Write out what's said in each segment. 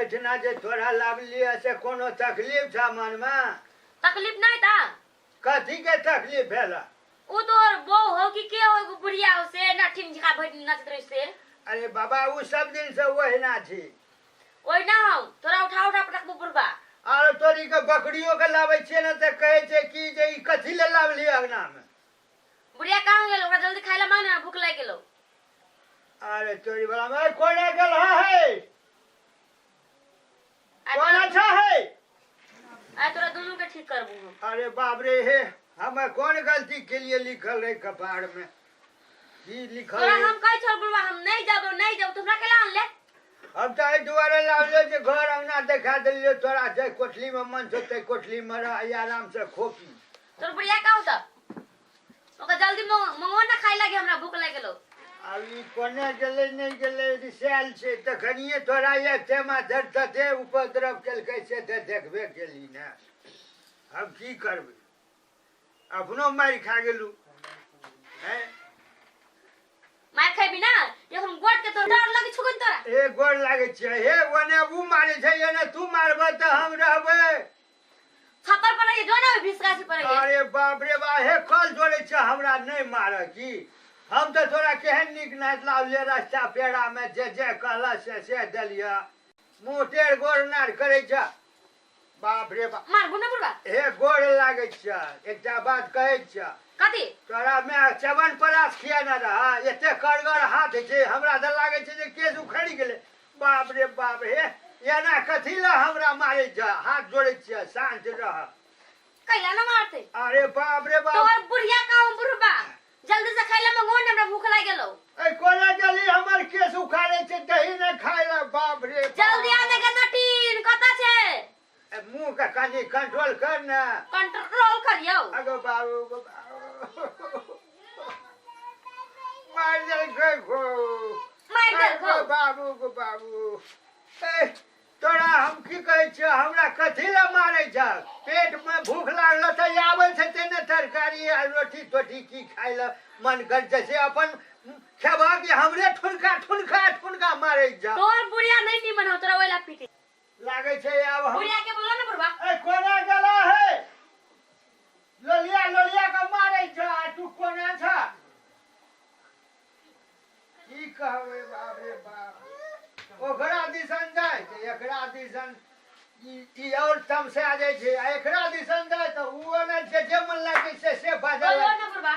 एहिठिना जे तोरा लाबलियै से कोनो तकलीफ छह मनमे? तकलीफ नहीं था। कथी के तकलीफ भेल? उ तोहर बहू हो कि के हो, एगो बुढ़िया हो से नठिन झिका भरि नचत रही से। अरे बाबा, उ सब दिन से ओहिना छी। ओहिना हौ, तोरा उठा उठा पटकबो बुढ़बा। आरो तोरी के बकरियो के लाबै छियै ने तऽ कहै छै कि जे ई कथी ले लाबलियै अंगना मे। बुढ़िया कहाँ गेल? ओकरा जल्दी खाय ला मांग ना, भूख लागि गेलो। अरे तोरी बला मे कोना गेल है? कोना छ है? आइ तोरा दुनू के ठीक करबू हम। अरे बाप रे, हे हमें कौन गलती के लिए लिखल रहे कपार में? की लिखल? तोरा हम कहै छल बुढ़वा, हम नहीं जाबो नहीं जाबो, तुमरा केला आनले? हम तऽ एहि दुआरे लावलियो जे घर अंगना देखा देलियो तोरा, जे कोठली में मन छौ तै कोठली में रह, आ आराम से खो पी। तोर बुढ़िया का होता? ओका जल्दी मंगो ना खाइ लागे, हमरा भूख लागि गेलो। आब ई कोने गेलै नहि गेलै, रिसायल छै तखनिये तोरा एते माथर तते उपद्रव केलकै से तऽ देखबे केली ने। हम की करबै, अपनो मारि खा गेलू हैं। मार खेबी ना एखन गोट के तोर डर लगे छुकन तोरा। ए गोर लागै छै हे, ओने उ मारै छै एने तू मारबह तऽ हम रहबै। छप्पर पर ये जो ना भीस गाछी पर ये। अरे बाप रे बा, हे कल जोड़ै छै हमरा नहि मारह की? हम तऽ तोरा केहन नीक नाच लावलियै, रास्ता पेड़ा में जे जे कहला से से देलियै, मुँह टेढ़ गोर नार करै छ। बाप रे बाप, मारबू ना बुढ़बा। हे गोर लागै छ, एकटा बात कहै छ। कथी? तोरा माय चवन परास खियाने रह, एते करगर हाथ छै, हमरा तऽ लागै छै जे केश उखड़ि गेलै। बाप रे बाप, हे एना कथी लए हमरा मारै छ? हाथ जोड़ै छियै, शान्त रह। कैला ना मारते? अरे बाप रे बाप, तोहर बुढ़िया का हम बुढ़बा जल्दी से खाइ ला मंगो ने, हमरा भूख लागि गेलो। ए कोना गेली? हमर केश उखाड़े छै, दही ने खाय ला। बाप रे बाप। जल्दी आने के नटीन कत छै? ए, मुंह के कनि कंट्रोल कर ने। कंट्रोल करियौ। अगो बाबू गो बाबू, मार देलकै गो। मारि देलकौ? अगो बाबू गो बाबू, ए तोरा हम की कहै छियौ, हमरा कथी लए मारै छ? पेट मे भूख लागल तऽ आबै छै ते ने तरकारी आ रोटी तोटी की खाय लए मन कर छै से अपन खेबह कि हमरे ठुनका ठुनका ठुनका मारै छ? तोहर बुढ़िया नहीं निमन हो, तोरा ओइला पीटे लागै छै। आब हम बुढ़िया के बोलो ना बुढ़वा। ए कोना गेला है? लोलिया लोलिया के मारै छ आ तू कोना छ? की कहबै, बाप रे बाप, ओकरा दिसन जाय तऽ एकरा दिसन ई और तमसा जाइ छै, आ एकरा दिसन जाय तऽ ओ ने जे जे मन लागै छै से बाजऽ बोलो लागै। ना बुढ़वा।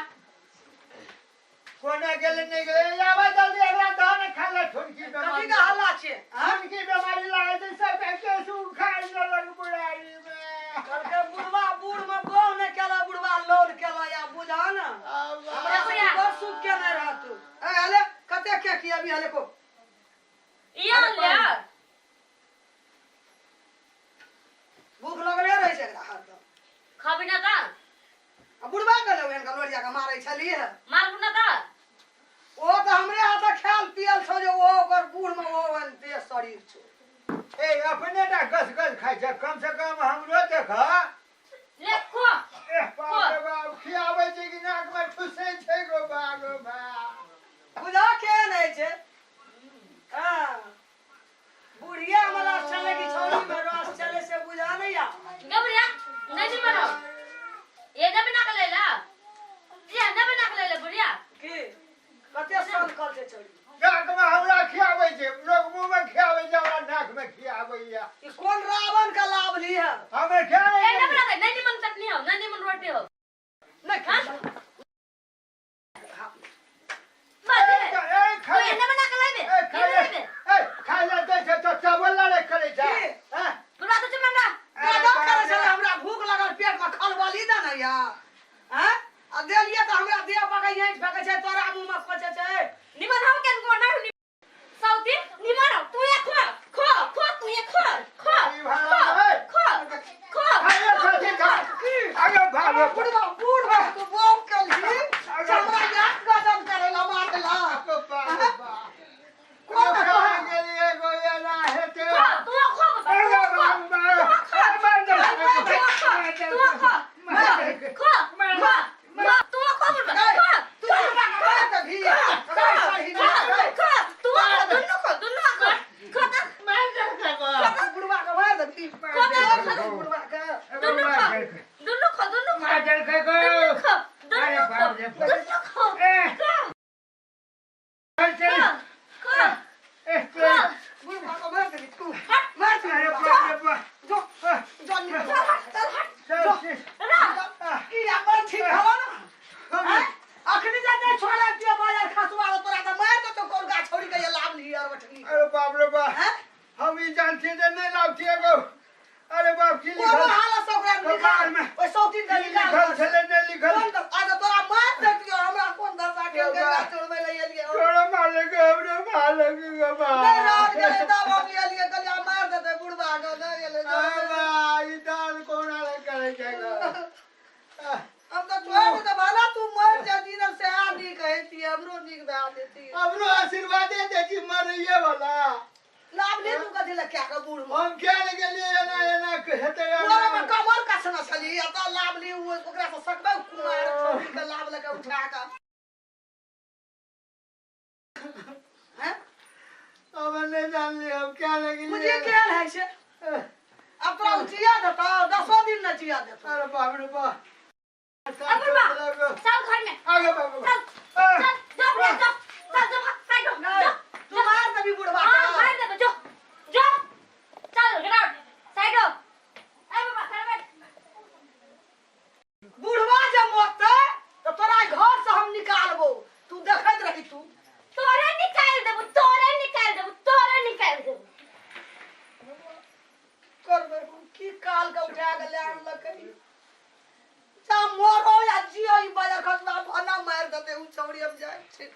कोना गेलै नहि गेलै, आबै जल्दी एकरा दह ने खाय लए, ठुनकी कथी बेमारी। के हल्ला छै? आँ? ठुनकी बेमारी लागै छै, सब केस उखाड़ि लेलक बुढ़ारी मे। कहलकै बुढ़वा बूढ़ में बहु ने केला, बुढ़वा लोल केला, या बुझा ने हमरा बुढ़िया। बड़ सुख के नहीं रह तू। ए हले कते के की अभी हले को ई आन ले। भूख लगले रहै छै एकरा हरदम। खबी ना का? आ बुढ़वा के लोग इनका लोरिया के मारै छली है। मारबू ना का? ओ तऽ हमरे हाथ खायल पियल छौ जे ओ ओकर बूढ़ में ओ ओहन शरीर छौ। ए अपने टा गस गस खाइ छै, कम से कम हमरो देख। ले खो। ए बाप रे बाप, खियाबै छै कि नाक में ठुसै छै गो बा गो बा। बुझा केहन होइ छै? हाँ, बुढ़िया में रस चले कि छौड़ी में रस चले से बुझा नहीं आ। गे बुढ़िया नहीं निमन हो, ये ना बना के ले ला, ये ना बना के ले ले बुढ़िया। की कते सनकल छै छौड़ी? नाक में हमरा खियाबै छै, लोग मुंह में खियाबै छै, हमरा नाक में खियाबैया। ई कोन रावण के लाभ ली है? हमे खिया ए ना बना के नहीं निमन चटनी हो, नहीं निमन रोटी हो। नहीं। हाँ? ए तू खाय ये ना बना के लाबे, ए ये खाय बनाबे। ए खाय ले दै छै तऽ चावल लड़े करै छै। की? हैं? बुढ़वा तो चुप रह। गदर करै छलै, हमरा भूख लगल, पेट में खलबली दे ने या हैं, आ देलियै तऽ हमरा देह पकै ऐंठ फेकै छै, तोरा मुँह में खोचे छै। निमन हो केन को ना सौती निमन हो, तू ये खो खो खो, तू ये खो खो। ई भाड़ा है। खो खो। खाय ले खा खा। अगे भागो। बुढ़वा बूढ़ में तू बहु तू बुढ़वा के मार देबी। खो, बुढ़वा के। दुनू खो, दुनू खो, दुनू खो, मार देलकै गो। दुनू खो, दुनू अरे खो, बाप रे बाप। दुनू खो, ए, खो, चल, चल। खो, खो, ए, खो। चल। बुढ़वा के मार देबी तू। मार देबी अरे बुढ़वा बाप रे बाप। के। जो जो निकल। चल हट, चल, जो। चल। रह। की अपन ठीक हवा ना? हैं? अखनी जाते छोड़ा दियो बाजार खसवा तोरा के मार देतो कोन गाछ छोड़ी के ये लाभ ली और बठनी। अरे बाप रे बाप। हैं? हम ई जानथिए जे नहि लाबथिए गो। अरे बाप की कोनो लिखल हालत से ओकरा कपार निकाल में। ओइ सौतीन के की निकाल। लिखल छलै नहि लिखल। कोन दस आज तोरा मार देतियो हमरा कोन दशा के गंगा चोरबै ले एलियै। तोरा मारलकै हमरो मारलकै गो बा। नहि रहल गेलै तब हम एलियै, कहलियै आब मार देतै बुढ़बा के, नहि एलै। आ बा, ई दाल कोना लग करै छै गो। हम तऽ छोड़ि देतै भला तू मरि जैती ने सएह नीक हेती, हमरो नीक भए जेती। हमरो आशीर्वादे दै छी मरैये वाला। लाभ ले तू कथी लए कए के बूढ़ मे? हम किया ने गेलियै एना एना हेतै तोरा मे एना। कमर कसने छली एतऽ लाभ ली ओकरा से सकबै कुमार छौड़ी के लाभ लऽ के उठा कऽ। हैं? हम नहि जानलियै हम किया ने गेलियै। बुझिए केहन होइ छै। अब तोरा ओ जिया देतौ 10 दिन न जिया देतौ। अरे बाप रे बाप। अब बुढ़वा, चल घर में। आगे बाप रे चल, बाप। चल, जो बुढ़िया, जो, चल, जो, भाग, साइड हो, नहीं, जो, तू जो। मार देबी बुढ़वा हाँ, के। मार देबो, जो, जो, चल, गेट आउट, साइड हो। ए बाबा, चल बैठ। बुढ़वा जे मरतै तऽ तोरा घर से हम निकालबो, तू देखैत रही तू। तोरे निकाल देबो, तोरे निकाल देबो, तोरे निकाल देबो। करबै हम की काल के उठा के ले आनलकै। जा मरो या जियो ई बाजार खसबा भना मारि देतै उ छौड़ी हम जाइ छी।